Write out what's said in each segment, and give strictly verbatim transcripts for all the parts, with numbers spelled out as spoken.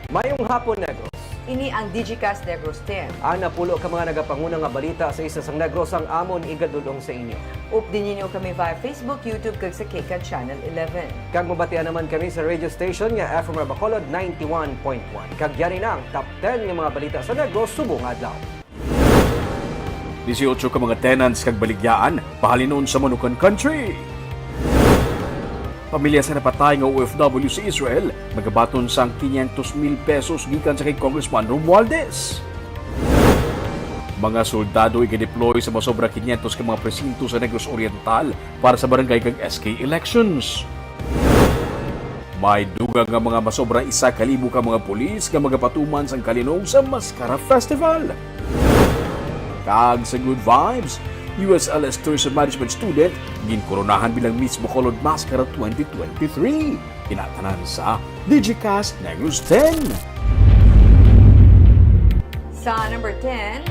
Mayong hapon, Negros. Ini ang Digicast Negros ten. Ang napulo ka mga nagapanguna nga balita sa isla sang Negros ang amon igadul-ong sa inyo. Updi ninyo kami via Facebook, YouTube, kag sa K CAT Channel eleven. Kag mabatian naman kami sa radio station nga F M R Bacolod ninety-one point one. Kag yari na ang top ten nga mga balita sa Negros subong adlaw. Dieciocho ka mga tenants kag baligyaan pahalinon sa Manukan Country. Pamilya sa napatay nga O F W sa Israel magabaton sang quinientos mil pesos gikan sa kay Congressman Romualdez. Mga soldado igadeploy sa masobra quinientos ka mga presinto sa Negros Oriental para sa barangay kag S K elections. May dugang nga mga masobra isa ka libo ka mga pulis nga magapatuman sang kalinog sa Mascara Festival. Kag sa Good Vibes, U S L S Tourism Management student ginkoronahan bilang Miss Bacolod Mascara twenty twenty-three. Ina tanan sa Digicast Negros ten. Sa number ten,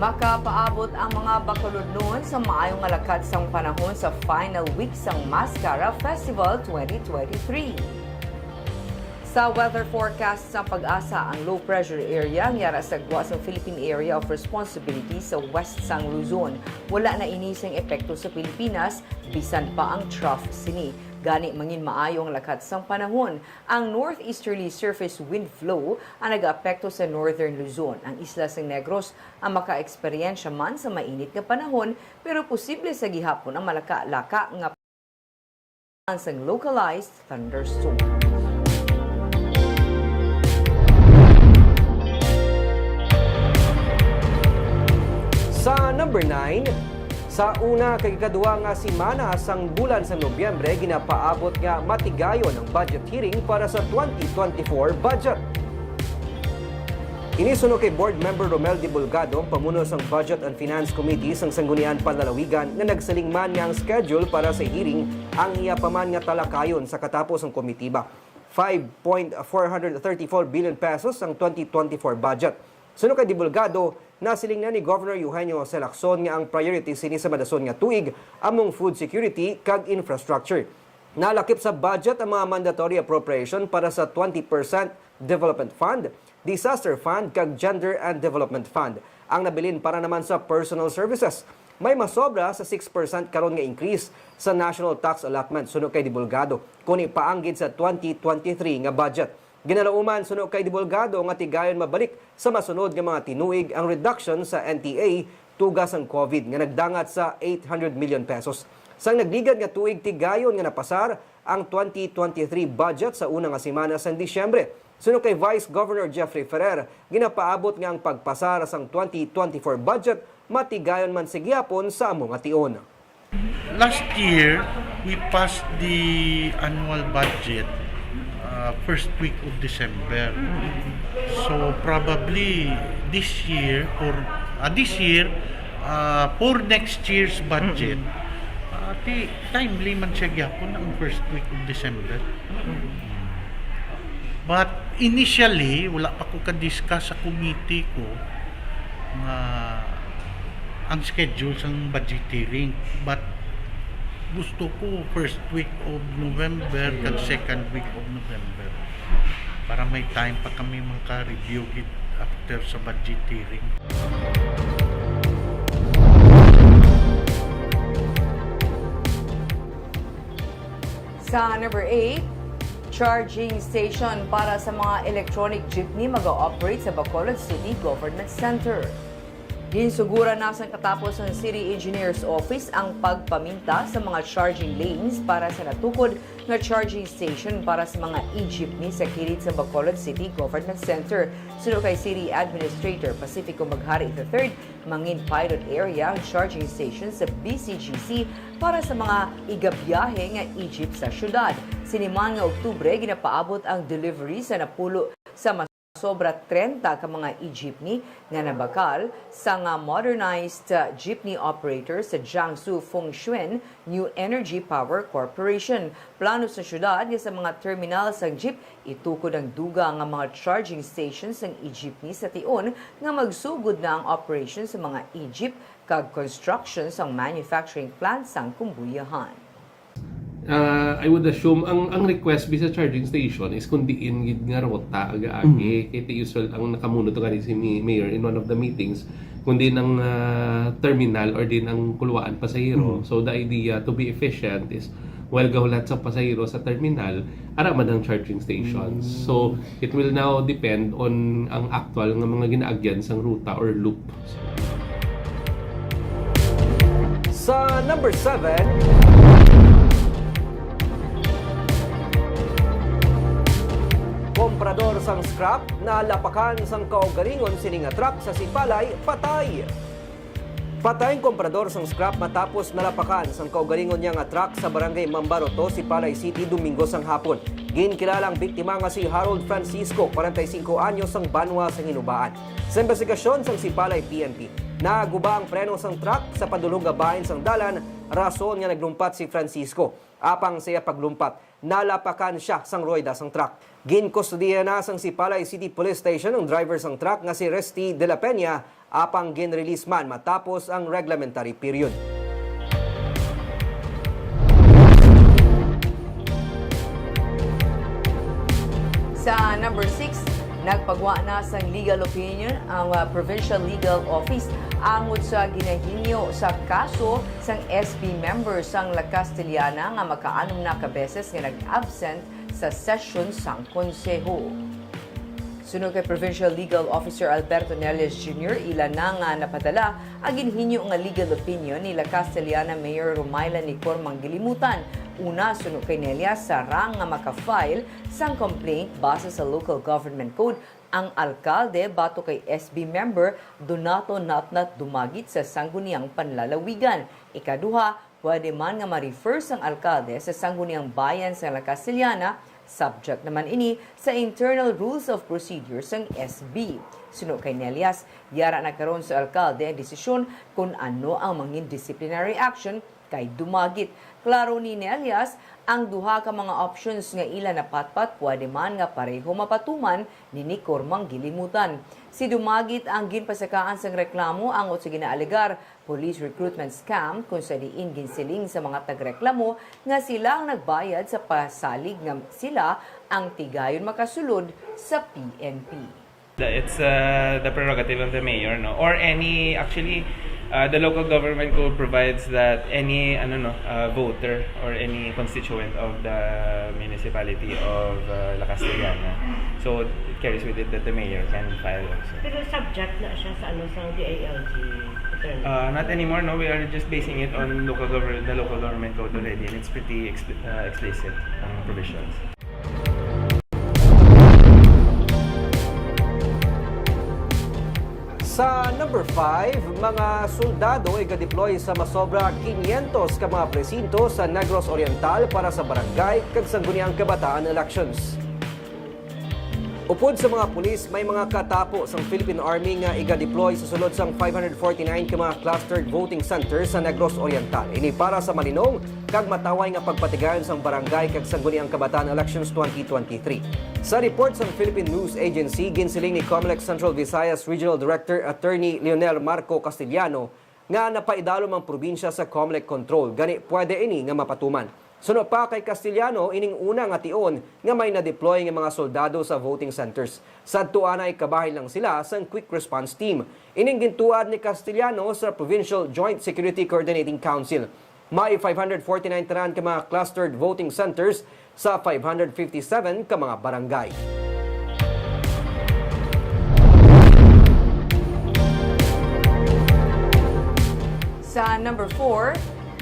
makapaabot ang mga Bacolodnon sa maayo nga lakat sang panahon sa final week sang Mascara Festival twenty twenty-three. Sa weather forecast sang PAGASA, ang low pressure area nga yara sa gwa sang Philippine Area of Responsibility sa west sang Luzon. Wala na ini sing epekto sa Pilipinas, bisan pa ang trough sini. Gani, mangin maayo ang lakat sang panahon. Ang northeasterly surface wind flow ang nagaapekto sa northern Luzon. Ang isla sang Negros ang makaeksperyensya man sa mainit nga panahon, pero posible sa gihapon ang malakalaka nga sang localized thunderstorm. Sa number nine, sa una kag ikaduha nga semana sang bulan sa Nobyembre, ginapaabot nga matigayon ang budget hearing para sa twenty twenty-four budget. Ini suno kay Board Member Romel Dibulgado, pamuno sang Budget and Finance Committee sang Sangguniang Panlalawigan, nga nagsiling man nga ang schedule para sa hearing ang iya pa man nga talakayon sa katapos ang komitiba. Five point four hundred thirty-four billion pesos ang twenty twenty-four budget. Suno kay Dibulgado, nasiling na ni Governor Eugenio Jose Lacson nga ang priority sini sa madason nga tuig among food security kag infrastructure. Nalakip sa budget ang mga mandatory appropriation para sa twenty percent Development Fund, Disaster Fund, kag Gender and Development Fund. Ang nabilin para naman sa personal services. May masobra sa six percent karon nga increase sa national tax allotment suno kay Dibulgado, kung ipaanggid sa twenty twenty-three nga budget. Ginalauman suno kay Dibulgado nga tigayon mabalik sa masunod nga mga tinuig ang reduction sa N T A tuga sang COVID nga nagdangat sa eight hundred million pesos. Sang nagligad nga tuig, tigayon nga napasar ang twenty twenty-three budget sa una nga semana sang Disyembre. Suno kay Vice Governor Jeffrey Ferrer, ginapaabot nga ang pagpasar sang twenty twenty-four budget matigayon man sa gihapon sa amo nga tion. Last year, we passed the annual budget uh, first week of December. So probably this year or uh, this year uh, for next year's budget, uh, ti- timely man siya gyapon ang first week of December. But initially, wala pa ko ka-discuss sa committee ko nga ang schedule sang budget hearing. But gusto ko first week of November kag second week of November para may time pa kami maka-review gid after sa budget hearing. Sa number eight, charging station para sa mga electronic jeepney mag-ooperate sa Bacolod City Government Center. Ginsuguran na sang katapos sang City Engineer's Office ang pagpaminta sa mga charging lanes para sa natukod nga charging station para sa mga e-jeepney sa kilid sa Bacolod City Government Center. Suno kay City Administrator Pacifico Maghari the third, mangin pilot area ang charging station sa B C G C para sa mga igabiyahe nga e-jeep sa syudad. Sini man nga Oktubre, ginapaabot ang delivery sa napulo sa mas sobra trenta ka mga e-jeepney nga nabakal sang modernized, uh, jeepney operator sa Jiangsu Fengxuan New Energy Power Corporation. Plano sa syudad nga sa mga terminal sang jeep itukod ang dugang nga mga charging station sang e-jeepney sa tion nga magsugod na ang operation sa mga e-jeep kag construction sang manufacturing plant sang kumbuyahan. Ah, I would assume ang, ang request bi sa charging station is kung diin gid nga ruta aga-agi. Mm. Kay ti usual ang nakamuno to gani si Mi-, Mayor in one of the meetings, kung diin ang, ah, terminal or diin ang kuluwaan pasahero. Mm. So the idea to be efficient is while gahulat sa pasahero sa terminal, ara man ang charging stations. Mm. So it will now depend on ang actual nga mga ginaagyan sang ruta or loop. Sa number seven, komprador sang scrap nalapakan sang kaugalingon sini nga truck sa Sipalay, patay. Patay ang komprador sang scrap matapos nalapakan sang kaugalingon niya nga truck sa barangay Mambaroto, Sipalay City, Domingo sang hapon. Ginkilala ang biktima nga si Harold Francisco, kwarenta y singko anyos, sang banwa sang Hinubaan. Sa imbestigasyon sang Sipalay P N P, naguba ang preno sang truck sa padulong nga bahin sang dalan, rason nga naglumpat si Francisco. Apang sa iya paglumpat, nalapakan sia sang ruweda sang truck. Ginkustodiya na sang Sipalay City Police Station ang driver sang truck nga si Resty de la Peña, apang ginrelease man matapos ang reglementary period. Sa number six, nagpagwa na sang legal opinion ang, ah, Provincial Legal Office angot sa ginahinyo sa kaso sang S B member sang La Castellana nga makaanom na ka beses nga nag-absent sa sesyon sang konseho. Suno kay Provincial Legal Officer Alberto Nelias Junior, ila na nga napadala ang ginhinyo nga legal opinion ni La Castellana Mayor Romayla Nicor Manggilimutan. Una, suno kay Nelias, sarang nga maka-file sang complaint base sa Local Government Code ang alkalde batok kay S B member Donato Natnat Dumagit sa sangguniang panlalawigan. Ikaduha, pwede man nga ma-refer sang alkalde sa sangguniang bayan sang La Castellana, subject naman ini sa internal rules of procedure sang S B. Suno kay Nelias, yara na karon sa alkalde ang desisyon kon ano ang mangin disciplinary action kay Dumagit. Klaro ni Nelias, ang duha ka mga options nga ila napatpat pwede man nga pareho mapatuman ni Nicor Manggilimutan. Si Dumagit ang ginpasakaan sang reklamo angot sa ginaalegar police recruitment scam, kung sa diin ginsiling sa mga tagreklamo nga sila ang nagbayad sa pasalig nga sila ang tigayon makasulod sa P N P. It's, uh, the prerogative of the mayor, no? Or any, actually, uh, the local government code provides that any, ano, no, uh, voter or any constituent of the municipality of, uh, La Castellana, so it carries with it that the mayor can file also. Pero subject na siya sa, ano, sa D I L G, attorney? Uh, not anymore, no? We are just basing it on local government, the local government code already, and it's pretty expli-, uh, explicit ang provisions. Sa number five, mga soldado iga-deploy sa masobra quinientos ka mga presinto sa Negros Oriental para sa barangay kag sangguniang kabataan elections. Upod sa mga pulis, may mga katapo sang Philippine Army nga iga-deploy sa sulod sang five hundred forty-nine ka mga clustered voting center sa Negros Oriental. Ini para sa malinong kag matawhay nga pagpatigayon sang barangay kag sangguniang kabataan elections twenty twenty-three. Sa report sang Philippine News Agency, ginsiling ni Comelec Central Visayas Regional Director Attorney Leonel Marco Castellano nga napaidalom ang probinsya sa Comelec control, gani pwede ini nga mapatuman. Suno pa kay Castellano, ining una nga tion nga may na-deploy nga mga soldado sa voting centers. Sadto anay kabahin lang sila sang Quick Response Team. Ining gintuad ni Castellano sa Provincial Joint Security Coordinating Council. May five hundred forty-nine tanan ka mga clustered voting centers sa five hundred fifty-seven ka mga barangay. Sa number four,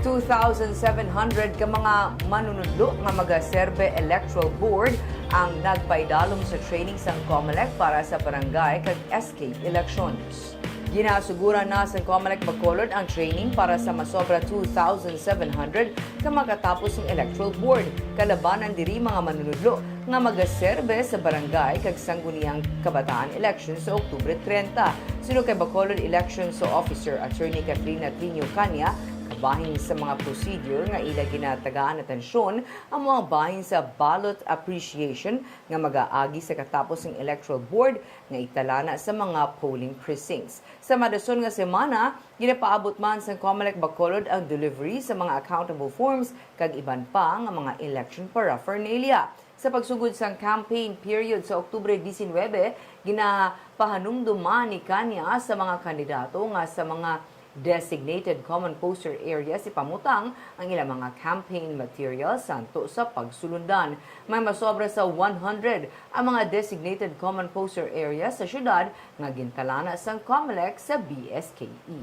two thousand seven hundred ka mga manunudlo nga magaserbe electoral board ang nagpaidalom sa training sang Comelec para sa barangay kag S K elections. Ginasuguran na sang Comelec Bacolod ang training para sa masobra two thousand seven hundred ka makatapos sang electoral board, kalabanan diri mga manunudlo nga magaserbe sa barangay kag sangguniang kabataan election sa Oktubre treinta. Suno kay Bacolod Elections Officer Attorney Katrina Triño Caña, Bahin sa mga procedure nga ila ginatagaan atensyon amo ang bahin sa ballot appreciation nga mag-aagi sa katapos sang electoral board nga italana sa mga polling precincts. Sa madason nga semana, ginapaabot man sang Comelec Bacolod ang delivery sa mga accountable forms kag iban pa nga mga election paraphernalia. Sa pagsugod sang campaign period sa Oktubre diecinuebe, ginapahanumdom man ni Kanya sa mga kandidato nga sa mga designated common poster areas ipamutang ang ilang mga campaign materials santo sa pagsulundan. May masobra sa one hundred ang mga designated common poster areas sa syudad nga gintalana sang Comelec sa B S K E.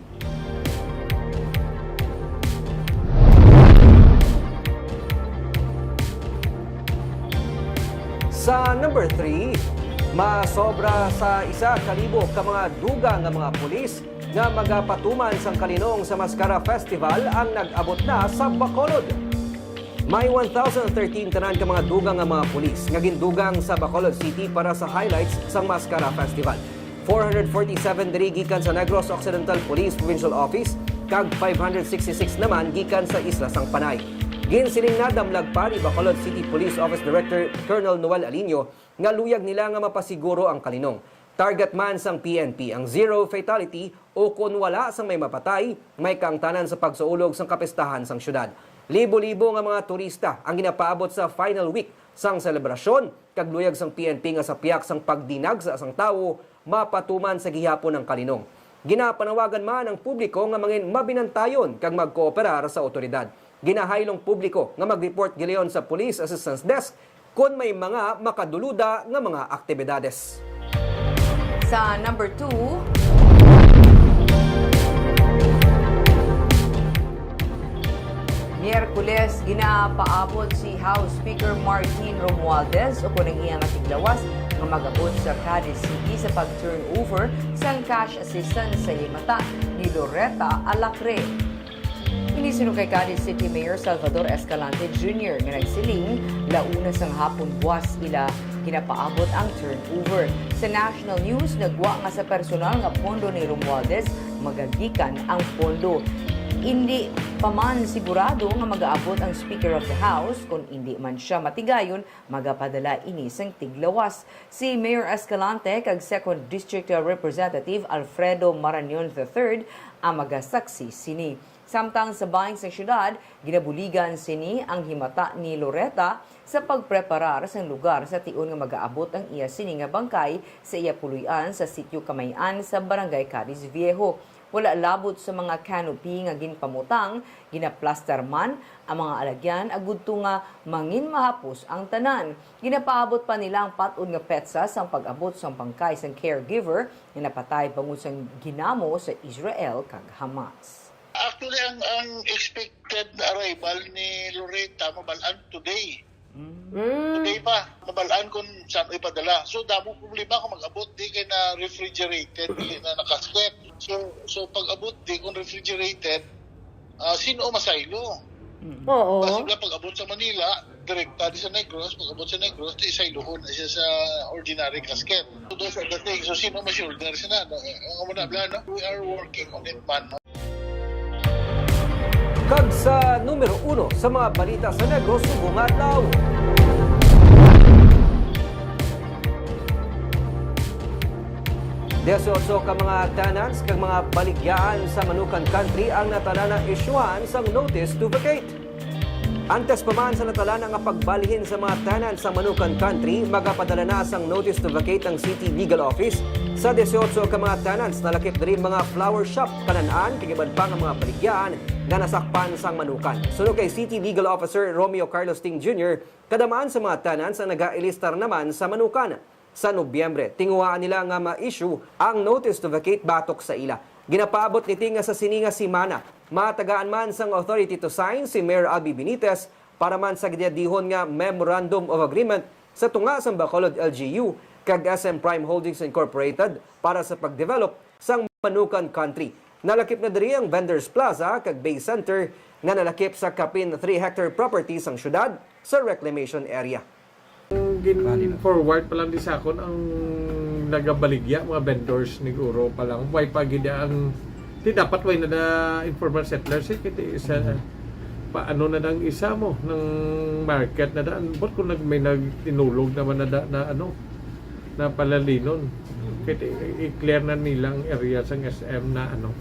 Sa number three, masobra sa isa ka libo ka mga dugang nga mga pulis nga magapatuman sang kalinong sa Mascara Festival ang nag-abot na sa Bacolod. May one thousand thirteen tanan ka mga dugang nga mga pulis nga gindugang sa Bacolod City para sa highlights sang Mascara Festival. Four hundred forty-seven diri gikan sa Negros Occidental Police Provincial Office, kag five hundred sixty-six naman gikan sa Isla sang Panay. Ginsiling na damlag pa ni Bacolod City Police Office Director Colonel Noel Aliño nga luyag nila nga mapasiguro ang kalinong. Target man sang P N P ang zero fatality, o kon wala sang may mapatay, may kaangtanan sa pagsaulog sang kapistahan sang syudad. Libo-libo nga mga turista ang ginapaabot sa final week sang selebrasyon, kag luyag sang P N P nga sa piyak sang pagdinagsa sang tawo, mapatuman sa gihapon ang kalinong. Ginapanawagan man ang publiko nga mangin mabinantayon kag magkooperar sa awtoridad. Ginahaylong publiko nga mag-report gilayon sa Police Assistance Desk kon may mga makaduluda nga mga aktibidades. Sa number two, Miyerkules, ginapaabot si House Speaker Martin Romualdez o kon ang iya nga tiglawas nga mag-abot sa Cadiz City sa pag-turnover sang cash assistance sa himata ni Loretta Alacre. Ini suno kay Cadiz City Mayor Salvador Escalante Junior nga nagsiling, launa sang hapon buwas ila ginapaabot ang turnover. Sa national news, nagwa nga sa personal nga pondo ni Romualdez magagikan ang pondo. Indi pa man sigurado nga magaabot ang Speaker of the House, kon indi man sia matigayon, magapadala ini sang tiglawas. Si Mayor Escalante kag Second District Representative Alfredo Marañon the third ang magasaksi sini. Samtang sa bahin sang syudad, ginabuligan sini ang himata ni Loretta sa pagpreparar sang lugar sa tion nga magaabot ang iya sini nga bangkay sa iya puloy-an sa Sitio Kamay-an sa Barangay Cadiz Viejo. Wala labot sa mga canopy nga ginpamutang, ginaplastar man ang mga alagyan agudto nga mangin mahapos ang tanan. Ginapaabot pa nila ang pat-od nga petsa sang pag-abot sang bangkay sang caregiver nga napatay bangod sang ginamo sa Israel kag Hamas. Actually, ang, ang expected arrival ni Loretta mabal-an today. Today pa, mabal-an kung saan ipadala. So, damo problema kung mag-abot, di kay na refrigerated, dili na nakasket. So, so pag-abot, di kung refrigerated, ah, sino masaylo? Oo. Kasi nga pag-abot sa Manila, direkta di sa Negros, pag-abot sa Negros, di saylohon na siya sa ordinary casket. So, those are the things. So, sino mas ordinary sila? No? Ang muna, no? We are working on it, man. Kag sa numero uno sa mga balita sa Negros subong adlaw. Dieciocho ka mga tenants kag mga baligyaan sa Manukan Country ang natalana isyuhan sang notice to vacate. Antes pa man sa natalana nga pagbalhin sa mga tenants sa Manukan Country, magapadala na sang notice to vacate ang City Legal Office sa dieciocho ka mga tenants. Nalakip diri mga flower shop, kanan-an, kag iban pa nga mga baligyaan nga nasakpan sang Manukan. Suno kay City Legal Officer Romeo Carlos Ting Junior, kadamaan sa mga tenants ang nagailistar naman sa Manukan. Sa Nobyembre, tinguhaan nila nga ma-issue ang notice to vacate batok sa ila. Ginapaabot ni Ting nga sa sini nga semana, matagaan man sang authority to sign si Mayor Albee Benitez para man sa gidadihon nga Memorandum of Agreement sa tunga sang Bacolod L G U kag S M Prime Holdings Incorporated para sa pagdevelop sang Manukan Country. Nalakip na diri ang Vendors Plaza kag Bay Center nga nalakip sa kapin three hectare property sang syudad sa reclamation area. Ang gin-forward pa lang di sa akon ang nagabaligya, mga vendors, niguro pa lang. Way pa gid ang Di dapat way na da informal settlers, eh, kay di isa, paano na dang isa mo, nang market na daan. But kung nag-, may nagtinulog naman na da, na ano, na palalinon. Kay di, i-clear na nila ang area sang S M na ano.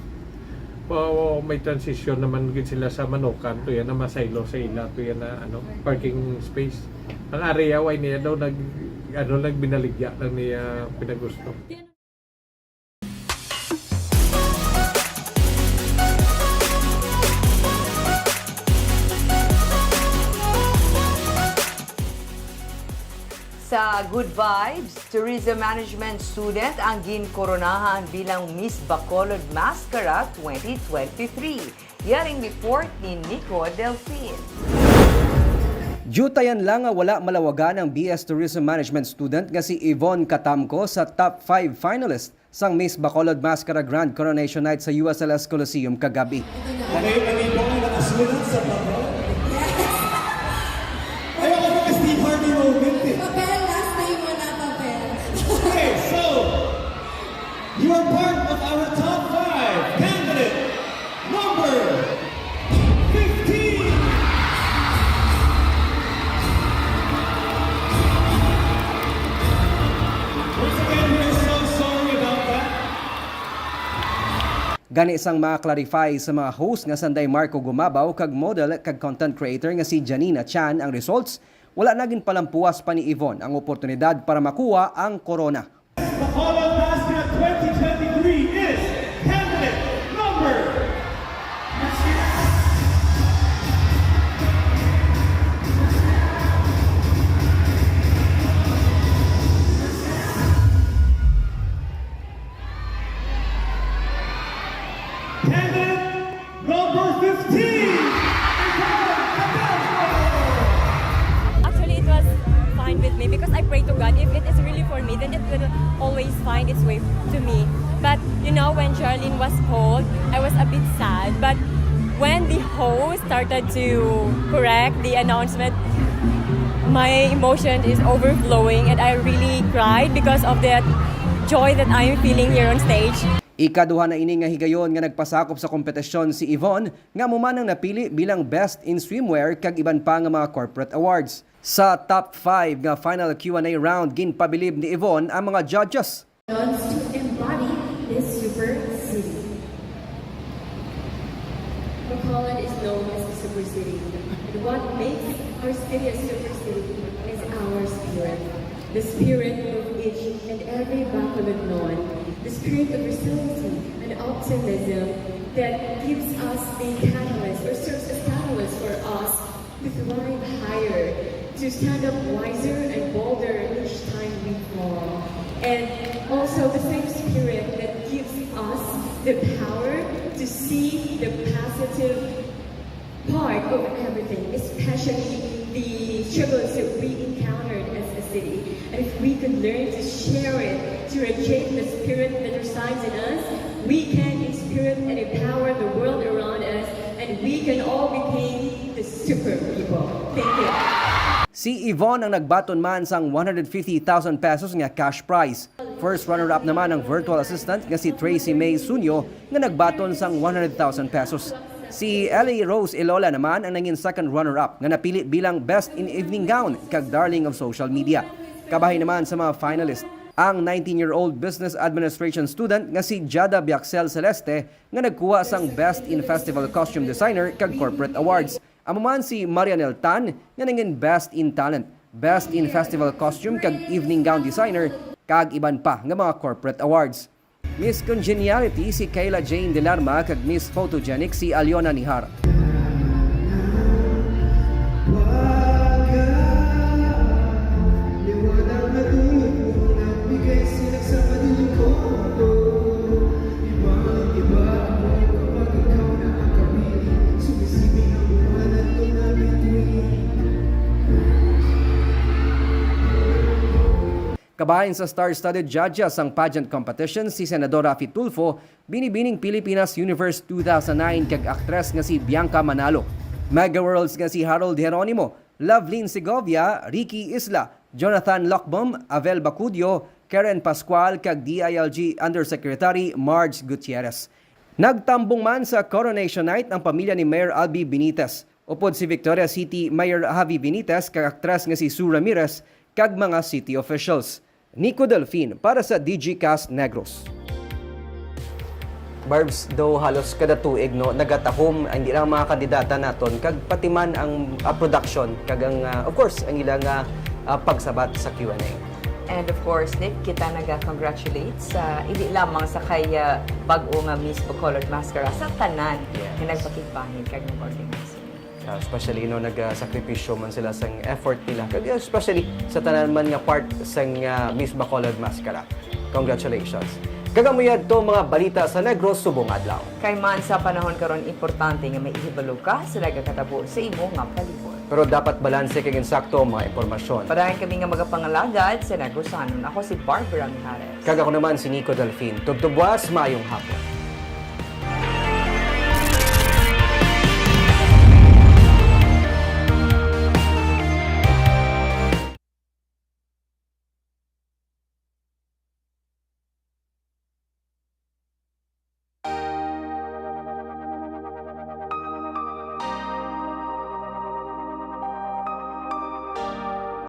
Pa, may transition naman gid sila sa Manukan, to yan na masaylo sa ila, to yan na ano, parking space. Ang area, way niya daw nag-, ano, nagbinaligya lang niya pinagusto. Sa Good Vibes, tourism management student ang ginkoronahan bilang Miss Bacolod Mascara twenty twenty-three. Yaring report ni Nico Delfin. Diyutayan lang nga wala malawagan ang B S Tourism Management student nga si Yvonne Catamco sa top five finalist sang Miss Bacolod Mascara Grand Coronation Night sa U S L S Coliseum kagabi. Kami, kami po ang nakasulat sa papel. Yes! Ayaw ko mag-Steve Harvey moment eh. Papel, last name mo na papel. Okay, so, you are part of our top five candidate number fifteen. Once again, we are so sorry about that. Gani sang ma-clarify sa mga host nga sanday Marco Gumabaw kag model kag content creator nga si Janina Chan ang results, wala na ginpalampuas pa ni Yvonne ang oportunidad para makuha ang korona. Bacolod Mascara twenty twenty-three is candidate number Candidate number fifteen. Actually, it was fine with me because I pray to God. If it is really for me, then it will always find its way to me. But you know, when Charlene was called, I was a bit sad. But when the host started to correct the announcement, my emotion is overflowing and I really cried because of that joy that I am feeling here on stage. Ikaduha na ini nga higayon nga nagpasakop sa kompetisyon si Yvonne, nga amo man ang napili bilang Best in Swimwear kag iban pa nga mga corporate awards. Sa top five nga final Q and A round, ginpabilib ni Yvonne ang mga judges. Wants to embody this super city. Bacolod is known as a super city, and what makes our city a super city is our spirit. The spirit of each and every Bacolodnon, the spirit of resiliency and optimism that gives us the catalyst or serves as catalyst for us to thrive higher, to stand up wiser and bolder each time we fall. And also the same spirit that gives us the power to see the positive part of everything, especially the struggles that we encountered as a city. And if we could learn to share it, to radiate the spirit that resides in us, we can inspire and empower the world around us, and we can all become the super people. Thank you. Si Yvonne ang nagbaton man sang one hundred fifty thousand pesos nga cash prize. First runner-up naman ang virtual assistant nga si Tracy May Sunyo nga nagbaton sang one hundred thousand pesos. Si Ellie Rose Ilola naman ang nangin second runner-up nga napili bilang Best in Evening Gown kag Darling of Social Media. Kabahin naman sa mga finalist ang nineteen-year-old business administration student nga si Jada Biaxel Celeste nga nagkuha sang Best in Festival Costume Designer kag Corporate Awards. Amo man si Marianel Tan nga nangin Best in Talent, Best in Festival Costume kag Evening Gown Designer, kag iban pa nga mga corporate awards. Miss Congeniality si Kayla Jane Delarma kag Miss Photogenic si Aliona Nihar. Kabahin sa star-studded judges sang pageant competition si Senador Raffy Tulfo, binibining Pilipinas Universe two thousand nine kag aktres nga si Bianca Manalo, Mega Worlds nga si Harold Jeronimo, Lovelyn Segovia, Ricky Isla, Jonathan Locbom, Avel Bacudio, Karen Pascual kag D I L G Undersecretary Marge Gutierrez. Nagtambong man sa Coronation Night ang pamilya ni Mayor Albi Benitez, upod si Victoria City Mayor Javi Benitez kag aktres nga si Sue Ramirez kag mga city officials. Nico Delfin para sa Digicast Negros. Barbs, daw halos kada tuig, no, nagatahom, hindi lang mga kandidata naton, kag pati man ang, ah, production, kag ang, ah, of course, ang ilang, ah, ah, pagsabat sa Q and A. And of course, Nick, kita naga-congratulate sa, hindi lamang sa kay ah, bag-o nga Miss Bacolod Mascara, sa tanan Yes. nga nagpakigbahin kag nag-organize. Ah, especially, no, nagsakripisyo man sila sang effort nila, kag especially sa tanan man nga part sang, ah, Miss Bacolod Mascara. Congratulations. Kag amo yadto mga balita sa Negros subong adlaw. Kay man sa panahon karon, importante nga may ihibalo ka sa nagakatabo sa imo nga palibot. Pero dapat balanse kag insakto ang mga impormasyon. Padayon kami nga magapangalagad sa Negrosanon. Ako si Barbara Mijares. Kag ako naman si Nico Delfin. Tubtob buwas, maayong hapon.